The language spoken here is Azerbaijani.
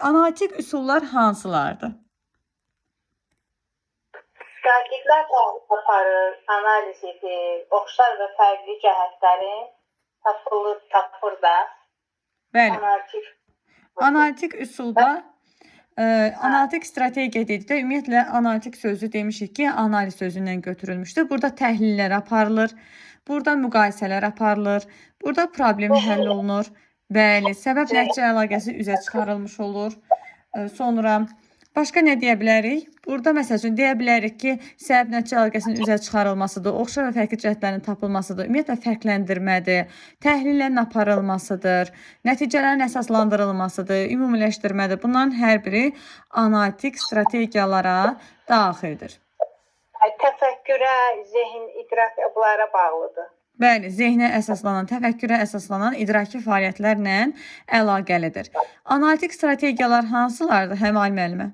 Analitik üsullar hansılardır? Şagirdlər təhlil aparır, analiz edir, oxşar və fərqli cəhətlərin tapılır, tapır da. Bəli. Analitik. Analitik üsulda analitik strategiya dedikdə ümumiyyətlə analitik sözü demişik ki, analiz sözündən götürülmüşdür. Burada təhlillər aparılır, burada müqayisələr aparılır, burada problem həll olunur. Bəli, səbəb nəticə əlaqəsi üzə çıxarılmış olur. Sonra başqa nə deyə bilərik? Burada məsəl üçün deyə bilərik ki, səbəb nəticə əlaqəsinin üzə çıxarılmasıdır, oxşar və fərqli cəhətlərin tapılmasıdır, ümumiyyətlə fərqləndirmədir, təhlillərin aparılmasıdır, nəticələrin əsaslandırılmasıdır, ümumiləşdirmədir. Bunların hər biri analitik strategiyalara daxildir. Təfəkkürə, zehin, idrak bunlara bağlıdır. Bəli, zehnə əsaslanan, təfəkkürə əsaslanan idraki fəaliyyətlərlə əlaqəlidir. Analitik strategiyalar hansılardır, Həmal müəllimə?